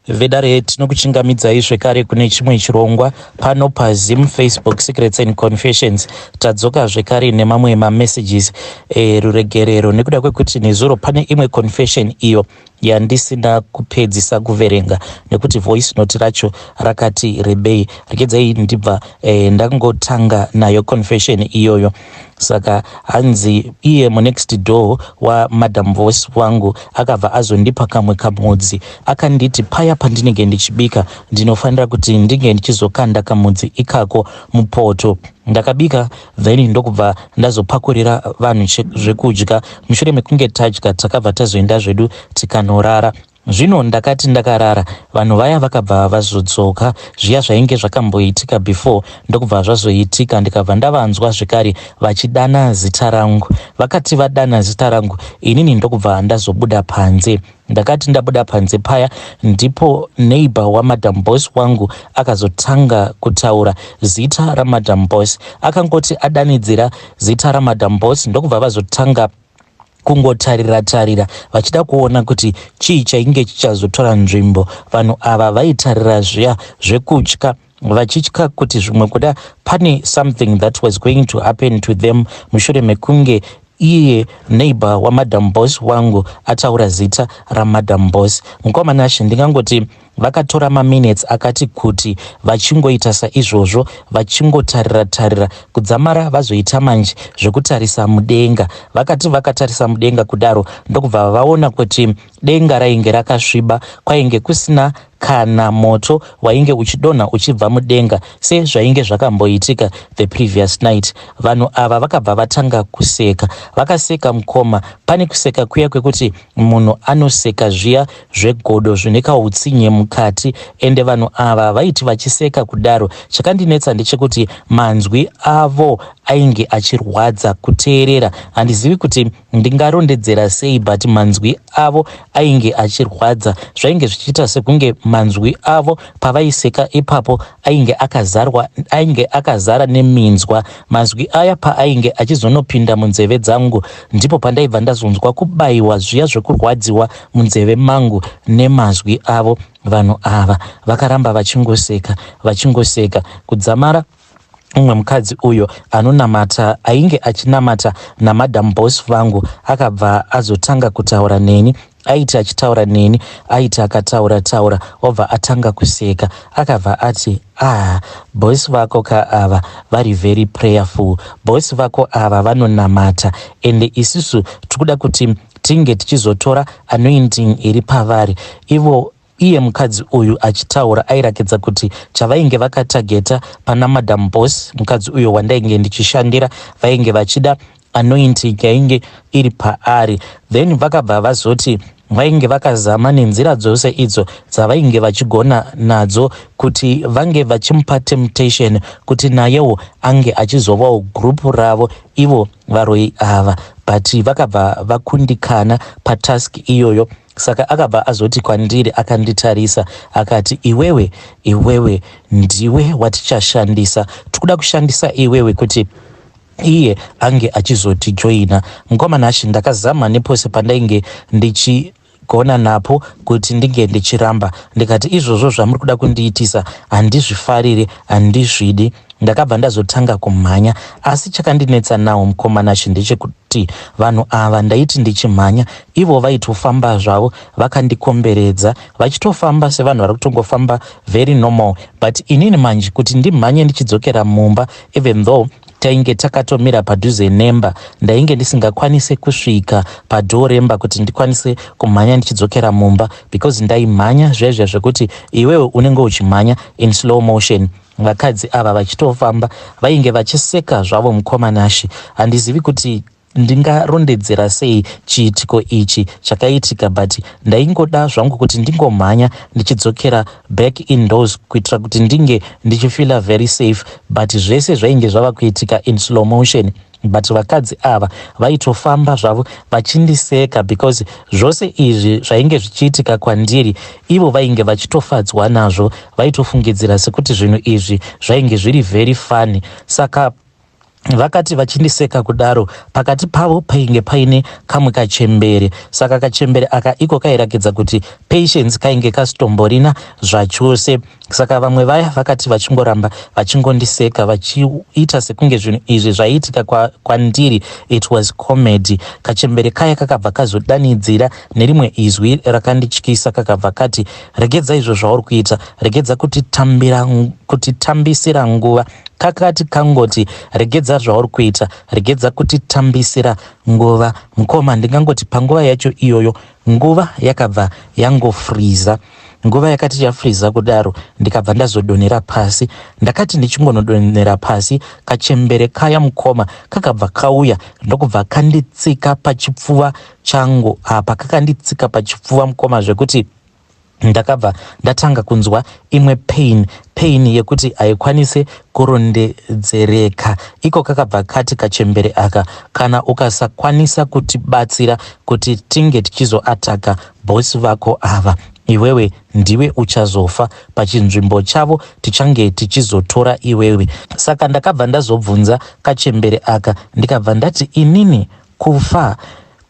Vedare, tinokuchingamidzai zvekare kune chimwe chirongwa pano paZim Facebook Secrets and Confessions. Tadzoka zvekare nemamwe mamessages eruregerero nekuda kwekuti nezuro pane imwe confession iyo yandisina kupedzisa kuverenga nekuti voice note racho rakati rebei. Regedzai ndibva ndangotanga nayo confession iyoyo. Saka hanzi iye munext door waMadam Boss wangu akabva azondipa kamwe kamudzi. Akanditi paya pandinenge ndichibika, ndinofanira kuti ndinge ndichizokanda kamudzi ikako mupoto. Ndakabika, then ndokubva ndazopakurira vanhu zvekudya. Mushure mekunge tadya, takabva tazoenda zvedu tikanorara. Zvino ndakati ndakarara, vanhu vaya vakabva vazodzoka. Zviya zvainge zvakamboitika before ndokubva zvazoitika. Ndikabva ndavanzwa zvekare vachidana zita rangu. Vakati vadana zita rangu, inini ndokubva ndazobuda panze. Ndakati ndabuda panze paya, ndipo neighbor waMadam Boss wangu akazotanga kutaura zita raMadam Boss. Akangoti adanidzira zita raMadam Boss, ndokubva vazotanga kungotarira tarira vachida kuona kuti chii chainge chichazotora nzvimbo. Vanhu ava vaitarira zviya zvekutya, vachitya kuti zvimwe kuda pane something that was going to happen to them mushure mekunge iye neighbor waMadam Boss wangu ataura zita raMadam Boss. Mukoma Nashe, ndingangoti vakatora maminutes akati kuti vachingoita saizvozvo, vachingotarira tarira, kudzamara vazoita manje zvekutarisa mudenga. Vakati vakatarisa mudenga kudaro, ndokubva vaona kuti denga rainge rakasviba, kwainge kusina kana moto wainge uchidonha uchibva mudenga sezvainge zvakamboitika the previous night. Vanhu ava vakabva vatanga kuseka. Vakaseka, mukoma, pane kuseka kuya kwekuti munhu anoseka zviya zvegodo zvine kautsinye mukati. Ende vanhu ava vaiti vachiseka kudaro, chakandinetsa ndechekuti manzwi avo ainge achirwadza kuteerera. Handizivi kuti ndingarondedzera sei, but manzwi avo ainge achirwadza. Zvainge zvichiita sekunge manzwi avo pavaiseka ipapo ainge akazarwa, ainge akazara neminzwa. Mazwi aya paainge achizonopinda munzeve dzangu, ndipo pandaibva ndazonzwa kubayiwa zviya zvekurwadziwa munzeve mangu nemazwi avo. Vanhu ava vakaramba vachingoseka, vachingoseka, kudzamara umwe mukadzi uyo anonamata, ainge achinamata naMadam Boss vangu, akabva azotanga kutaura neni. Aiti achitaura neni, aiti akataura taura, obva atanga kuseka. Akabva ati, "Ah, boss vako ka ava vari very prayerful. Boss vako ava vanonamata, ende isusu tikuda kuti tinge tichizotora anointing iri pavari ivo." Iye mukadzi uyu achitaura airakidza kuti chavainge vakatageta pana Madam Boss, mukadzi uyo wandainge ndichishandira, vainge vachida anointing yainge iri paari. Then vakabva vazoti vainge vakazama nenzira dzose idzo dzavainge vachigona nadzo kuti vange vachimupa temptation kuti nayewo ange achizovawo group ravo, ivo varoi ava, but vakabva vakundikana patask iyoyo. Saka akabva azoti kwandiri, akanditarisa akati, "Iwewe, iwewe ndiwe watichashandisa. Tikuda kushandisa iwewe kuti iye ange achizotijoina." Mukoma Nashe, ndakazama nepose pandainge ndichigona napo kuti ndinge ndichiramba. Ndikati, "Izvozvo zvamuri kuda kundiitisa handizvifariri, handizvidi." Ndakabva ndazotanga kumhanya, asi chakandinetsa nawo, mukoma Nashe, ndechekuti vanhu ava, ndaiti ndichimhanya, ivo vaitofamba zvavo vakandikomberedza, vachitofamba sevanhu vari kutongofamba very normal. But inini manje kuti ndimhanye ndichidzokera mumba, even though tainge takatomira padhuze nemba, ndainge ndisingakwanisi kusvika padoor remba kuti ndikwanise kumhanya ndichidzokera mumba, because ndaimhanya zviya zvekuti iwewe unenge uchimhanya in slow motion, vakadzi ava vachitofamba, vainge vachiseka zvavo. Mukoma Nashe, handizivi kuti ndingarondedzera sei chiitiko ichi chakaitika, but ndaingoda zvangu kuti ndingomhanya ndichidzokera back indoors kuitira kuti ndinge ndichifeela very safe, but zvese zvainge zvava kuitika in slow motion. But vakadzi ava vaitofamba zvavo vachindiseka, because zvose izvi zvainge zvichiitika kwandiri, ivo vainge vachitofadzwa nazvo. Vaitofungidzira sekuti zvinhu izvi zvainge zviri very funny. Saka Vakati vachindiseka kudaro, pakati pavo painge paine kamwe kachembere. Saka kachembere aka iko kairakidza kuti patience kainge kasitomborina zvachose. Saka vamwe vaya vakati vachingoramba vachingondiseka vachiita sekunge zvinhu izvi zvaiitika kwandiri it was comedy. Kachembere kaya kakabva kazodanidzira nerimwe izwi rakandityisa kakabva kati, Regedza izvo zvauri kuita, regedza kutitambira kutitambisira nguva. Kakati kangoti regedza zvauri kuita, regedza kutitambisira nguva. Mukoma, ndingangoti panguva yacho iyoyo nguva yakabva yangofriza. Nguva yakati yafriza kudaro ndikabva ndazodonhera pasi. Ndakati ndichingonodonhera pasi kachembere kaya mukoma kakabva kauya ndokubva kanditsika pachipfuva changu apa kakanditsika pachipfuva mukoma zvekuti ndakabva ndatanga kunzwa imwe pain pain yekuti haikwanise kurondedzereka iko kakabva kati kachembere aka kana ukasakwanisa kutibatsira kuti tinge tichizoataka boss vako ava iwewe ndiwe uchazofa pachinzvimbo chavo tichange tichizotora iwewe saka ndakabva ndazobvunza kachembere aka ndikabva ndati inini kufa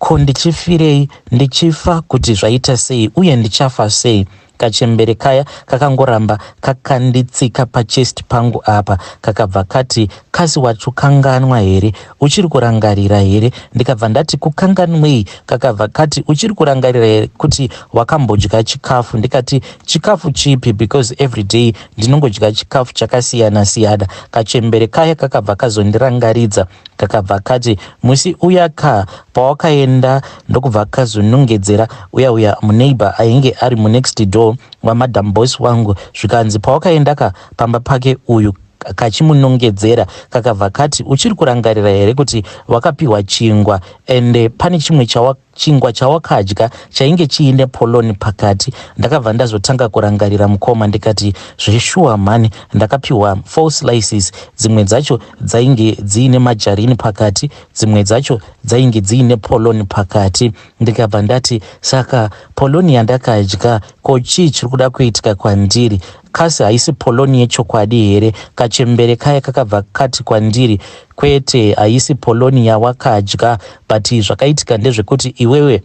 Ko ndichifirei? Ndichifa kuti zvaita sei uye ndichafa sei? Kachembere kaya kakangoramba kakanditsika pachest pangu apa kakabva kati, Kasi watokanganwa here? Uchiri kurangarira here? Ndikabva ndati, Kukanganwei? Kakabva kati, Uchiri kurangarira here kuti wakambodya chikafu? Ndikati, Chikafu chipi because everyday ndinongodya chikafu chakasiyana siyana. Kachembere kaya kakabva kazondirangaridza Kakabva kati, Musi uya ka pawakaenda ndokubva kazonongedzera uya uya muneighbour ainge ari munext door wamadam boss wangu zvikanzi pawakaenda ka pamba pake uyu kachimunongedzera kakabva kati uchiri kurangarira here kuti wakapiwa chingwa ende pane chimwe chawa Chingwa chawakadya chainge chiine polony pakati. Ndakabva ndazotanga kurangarira mukoma ndikati zveshuwa mhani ndakapiwa four slices dzimwe dzacho dzainge dziine majarini pakati dzimwe dzacho dzainge dziine polony pakati. Ndikabva ndati saka polony yandakadya ko chii chiri kuda kuitika kwandiri? Kasi haisi polony yechokwadi here? Kachembere kaya kakabva kati kwandiri Kwete haisi poloni yawakadya but zvakaitika ndezvekuti iwewe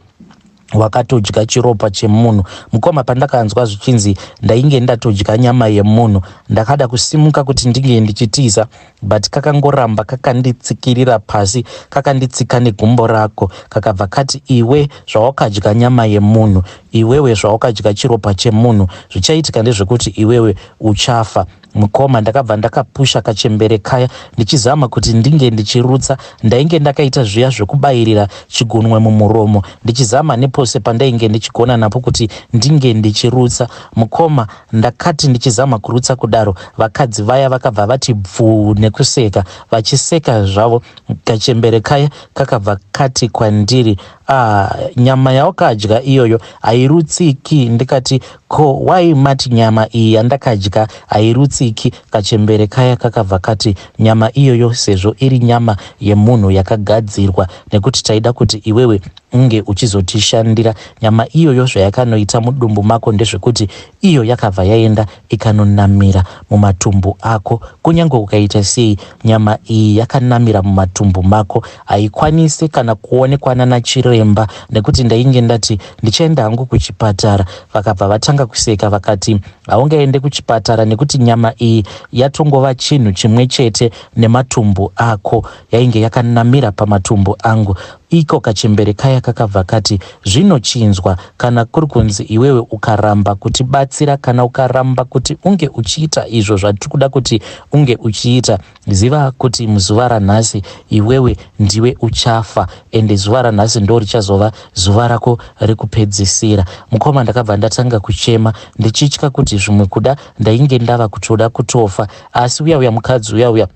wakatodya chiropa chemunhu. Mukoma pandakanzwa zvichinzi ndainge ndatodya nyama yemunhu ndakada kusimuka kuti ndinge ndichitiza but kakangoramba kakanditsikirira pasi kakanditsika negumbo rako kakabva kati iwe zvawakadya nyama yemunhu iwewe zvawakadya chiropa chemunhu zvichaitika ndezvekuti iwewe uchafa. Mukoma ndakabva ndakapusha kachembere kaya ndichizama kuti ndinge ndichirutsa. Ndainge ndakaita zviya zvekubayirira chigunwe mumuromo ndichizama nepose pandainge ndichigona napo kuti ndinge ndichirutsa. Mukoma ndakati ndichizama kurutsa kudaro vakadzi vaya vakabva vati bvuu nekuseka. Vachiseka zvavo kachembere kaya kakabva kati kwandiri Ah, nyama yawakadya iyoyo hairutsiki. Ndikati, ko why mati nyama iyi yandakadya hairutsiki? Kachembere kaya kakabva kati, nyama iyoyo sezvo iri nyama yemunhu yakagadzirwa nekuti taida kuti iwewe unge uchizotishandira, nyama iyoyo zvayakanoita mudumbu mako ndezvekuti iyo yakabva yaenda ikanonamira mumatumbu ako. Kunyange ukaita sei, nyama iyi yakanamira mumatumbu mako haikwanise kana kuonekwa nanachiremba nekuti ndainge ndati ndichaenda hangu kuchipatara. Vakabva vatanga kuseka vakati haungaende kuchipatara nekuti nyama iyi yatongova chinhu chimwe chete nematumbu ako. Yainge yakanamira pamatumbu angu. Iko kachembere kaya kakabva kati, Zvino chinzwa, kana kuri kunzi iwewe ukaramba kutibatsira kana ukaramba kuti unge uchiita izvo zvatiri kuda kuti unge uchiita, ziva kuti muzuva ranhasi iwewe ndiwe uchafa ende zuva ranhasi ndo richazova zuva rako rekupedzisira. Mukoma ndakabva ndatanga kuchema ndichitya kuti zvimwe kuda ndainge ndava kutoda kutofa asi uya uya mukadzi uya uya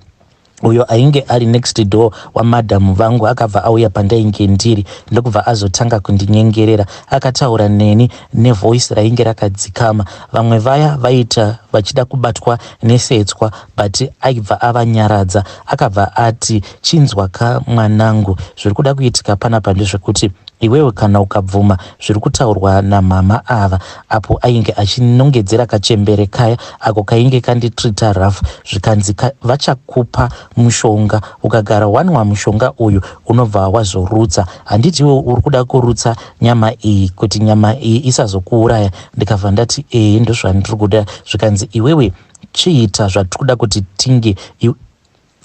uyo ainge ari next door wamadam vangu akabva auya pandainge ndiri ndokubva azotanga kundinyengerera. Akataura neni nevoice rainge rakadzikama. Vamwe vaya vaita vachida kubatwa nesetswa but aibva avanyaradza. Akabva ati, Chinzwa ka mwanangu, zviri kuda kuitika panapa ndezvekuti. Iwewe kana ukabvuma zviri kutaurwa namhamha ava apo ainge achinongedzera kachembere kaya ako kainge kanditreata rough zvikanzi vachakupa mushonga ukagara wanwa mushonga uyu unobva wazorutsa handiti iwe uri kuda kurutsa nyama iyi kuti nyama iyi isazokuuraya ndikabva ndati ee ndozvandiri kuda zvikanzi iwewe chiita zvatiri kuda kuti tinge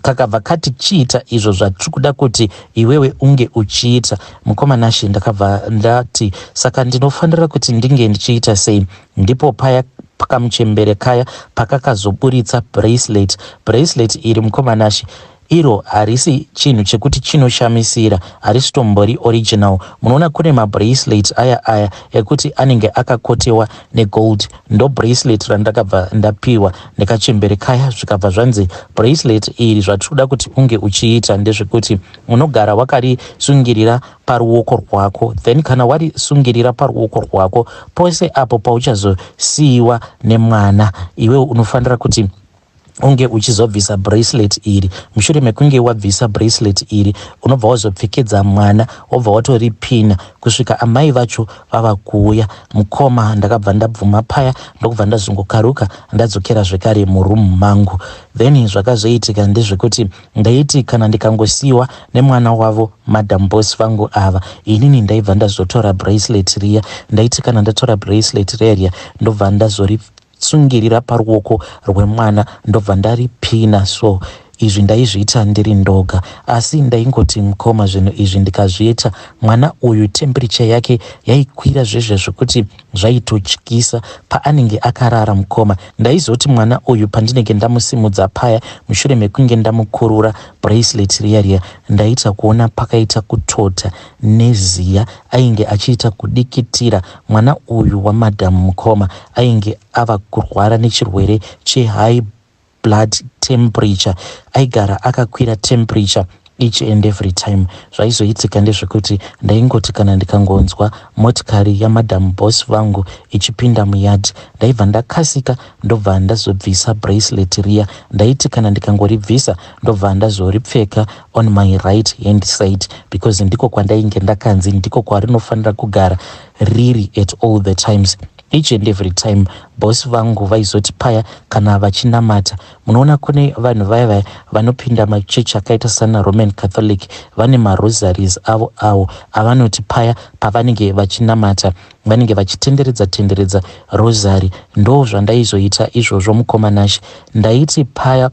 Kakabva kati chiita izvo zvatiri kuda kuti iwewe unge uchiita. Mukoma Nashe ndakabva ndati saka ndinofanira kuti ndinge ndichiita sei? Ndipo paya kamuchembere kaya pakakazoburitsa bracelet. Bracelet iri mukoma Nashe iro harisi chinhu chekuti chinoshamisira harisitombori original munoona kune mabracelet aya aya ekuti anenge akakotewa negold ndo bracelet randakabva ndapiwa nekachembere kaya zvikabva zvanzi bracelet iri zvatiri kuda kuti unge uchiita ndezvekuti unogara wakarisungirira paruoko rwako then kana warisungirira paruoko rwako pose apo pauchazosiyiwa nemwana iwewe unofanira kuti unge uchizobvisa bracelet iri mushure mekunge wabvisa bracelet iri unobva wazopfekedza mwana wobva watoripina kusvika amai vacho vava kuuya mukoma ndakabva ndabvuma paya ndokubva ndazongokaruka ndadzokera zvekare muroom mangu then zvakazoitika ndezvekuti ndaiti kana ndikangosiyiwa nemwana wavo madam boss vangu ava inini ndaibva ndazotora bracelet riya ndaiti kana ndatora bracelet riya riya ndobva ndazori Sungirira paruoko rwemwana ndobva ndaripina so izvi ndaizviita ndiri ndoga asi ndaingoti mkoma zvinhu izvi ndikazviita mwana uyu temperature yake yaikwira zvezve zvekuti zvaitotyisa paanenge akarara mkoma ndaizoti mwana uyu pandinenge ndamusimudza paya mushure mekunge ndamukurura bracelet riya riya ndaita kuona pakaita kutota neziya ainge achiita kudikitira mwana uyu wamadam mukoma ainge ava kurwara nechirwere chehigh blood temperature aigara akakwira temperature each and every time zvaizoitika ndezvekuti ndaingoti kana ndikangonzwa motikari yamadam boss vangu ichipinda muyard ndaibva ndakasika ndobva ndazobvisa bracelet riya ndaiti kana ndikangoribvisa ndobva ndazoripfeka on my right hand side because ndiko kwandainge ndakanzi ndiko kwarinofanira kugara riri at all the times each and every time boss vangu vaizoti paya kana vachinamata munoona kune vanhu vaya vaya vanopinda machechi akaita sana roman catholic vane marosaries avo awo avanoti paya pavanenge vachinamata vanenge vachitenderedza tenderedza rosary ndo zvandaizoita izvozvo mukoma Nashe ndaiti paya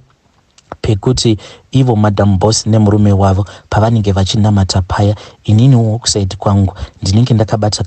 pekuti ivo madam boss nemurume wavo pavanenge vachinamata paya ininiwo kusaidi kwangu ndinenge ndakabata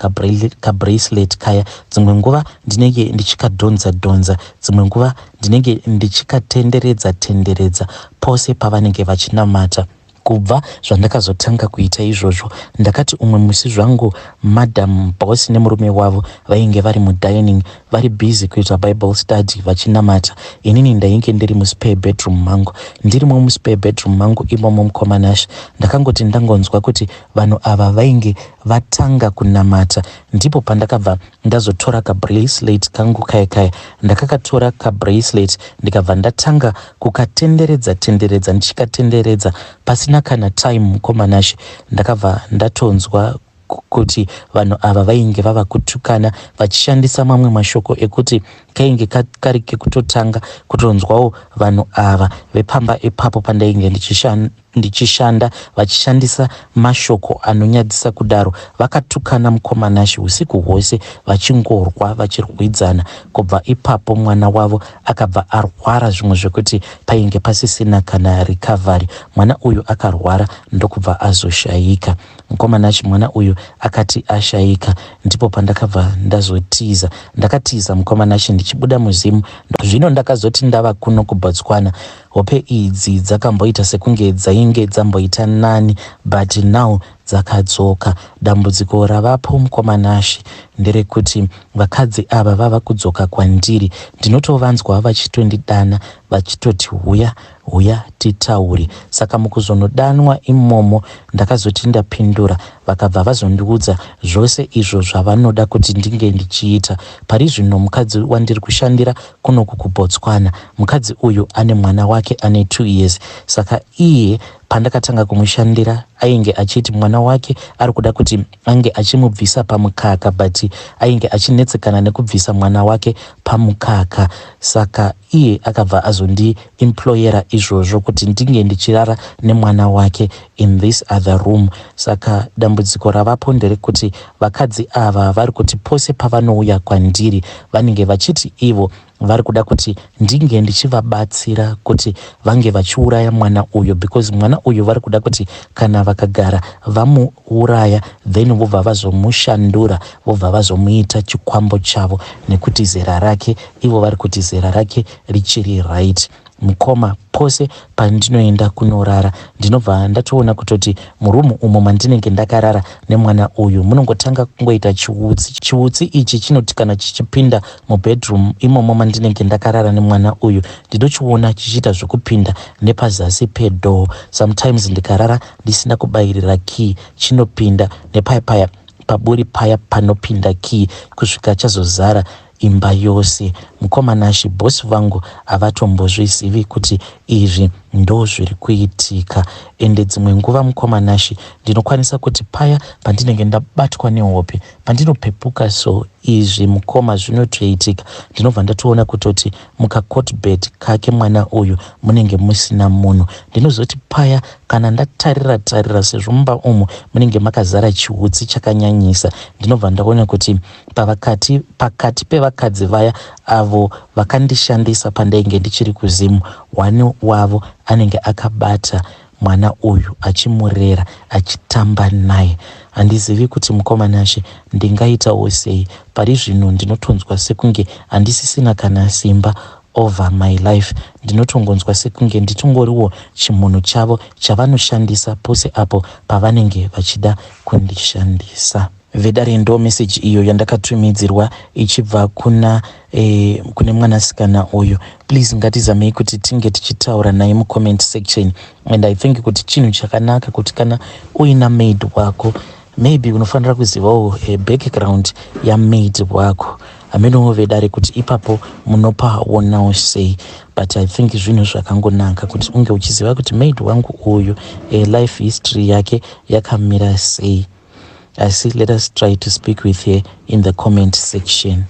kabracelet kaya dzimwe nguva ndinenge ndichikadhonza dhonza dzimwe nguva ndinenge ndichikatenderedza tenderedza pose pavanenge vachinamata Kubva zvandakazotanga kuita izvozvo ndakati umwe musi zvangu madam boss nemurume wavo vainge vari mudining vari busy kuita bible study vachinamata inini ndainge ndiri muspare bedroom mangu ndirimo muspare bedroom mangu imomo mukoma Nashe ndakangoti ndangonzwa kuti vanhu ava vainge vatanga kunamata ndipo pandakabva ndazotora kabracelet kangu kaya kaya ndakakatora kabracelet ndikabva ndatanga kukatenderedza tenderedza ndichikatenderedza pasina kana time mukoma Nashe ndakabva ndatonzwa kuti vanhu ava vainge vava kutukana vachishandisa mamwe mashoko ekuti kainge kari kekutotanga kutonzwawo vanhu ava vepamba ipapo pandainge ndichishanda vachishandisa mashoko anonyadzisa kudaro. Vakatukana mukoma Nashy husiku hwose vachingorwa vachirwidzana. Kubva ipapo mwana wavo akabva arwara zvimwe zvekuti painge pasisina kana recovery. Mwana uyu akarwara ndokubva azoshaika. Mukoma Nashy mwana uyu akati ashaika ndipo pandakabva ndazotiza. Ndakatiza mukoma Nashy ndichibuda muZim. Zvino ndakazoti ndava kuno kuBotswana Hope idzi dzakamboita sekunge dzainge dzamboita nani but now dzakadzoka. Dambudziko ravapo mukoma Nashy nderekuti vakadzi ava vava kudzoka kwandiri. Ndinotovanzwa vachitondidana vachitoti huya huya titaure. Saka mukuzonodanwa imomo ndakazoti ndapindura vakabva vazondiudza zvose izvo zvavanoda kuti ndinge ndichiita. Pari zvino mukadzi wandiri kushandira kunoku kuBotswana. Mukadzi uyu ane mwana wake ane 2 years saka iye Pandakatanga kumushandira ainge achiti mwana wake ari kuda kuti ange achimubvisa pamukaka, but ainge achinetsekana nekubvisa mwana wake pamukaka. Saka iye akabva azondiemployera izvozvo kuti ndinge ndichirara nemwana wake in this other room. Saka dambudziko ravapo nderekuti vakadzi ava vari kuti pose pavanouya kwandiri vanenge vachiti ivo vari kuda kuti ndinge ndichivabatsira kuti vange vachiuraya mwana uyu, because mwana uyu vari kuda kuti kana vakagara vamuuraya, then vobva vazomushandura, vobva vazomuita chikwambo chavo, nekuti zera rake, ivo vari kuti zera rake richiri right. Mukoma, pose pandinoenda kunorara ndinobva ndatoona kutoti murumu umo mandinenge ndakarara nemwana uyu munongotanga kungoita chiutsi. Chiutsi ichi chinoti kana chichipinda mubedroom imomo mandinenge ndakarara nemwana uyu, ndinochiona chichiita zvekupinda nepazasi pedoor. Sometimes ndikarara ndisina kubayirira key, chinopinda nepaya paya paburi paya panopinda key, kusvika chazozara imba yose. Mukoma Nashe, bhosi vangu havatombozvizivi kuti izvi ndo zviri kuitika. Ende dzimwe nguva, mukoma Nashe, ndinokwanisa kuti paya pandinenge ndabatwa nehope, pandinopepuka, so izvi, mukoma, zvinotoitika, ndinobva ndatoona kutoti mukacot bed kake mwana uyu munenge musina munhu. Ndinozoti paya kana ndatarira tarira, sezvo mumba umu munenge makazara chiutsi chakanyanyisa, ndinobva ndaona kuti pavakati pakati pevakadzi vaya avo vakandishandisa pandainge ndichiri kuZimu, one wavo anenge akabata mwana uyu achimurera, achitamba naye. Handizivi kuti, mukoma Nashe, ndingaitawo sei. Pari zvino ndinotonzwa sekunge handisisina kana simba over my life. Ndinotongonzwa sekunge nditongoriwo chimunhu chavo chavanoshandisa pose apo pavanenge vachida kundishandisa. Vedare, ndo meseji iyo yandakatumidzirwa ichibva kune mwanasikana uyu. Please, ngatizamei kuti tinge tichitaura naye mucomment section. And I think kuti chinhu chakanaka kuti kana uina maid wako, maybe unofanira kuzivawo background yamaid wako. Hamenowo, vedare, kuti ipapo munopaonawo sei, but I think zvinhu zvakangonaka kuti unge uchiziva kuti maid wangu uyu, life history yake yakamira sei. Asi let us try to speak with her in the comment section.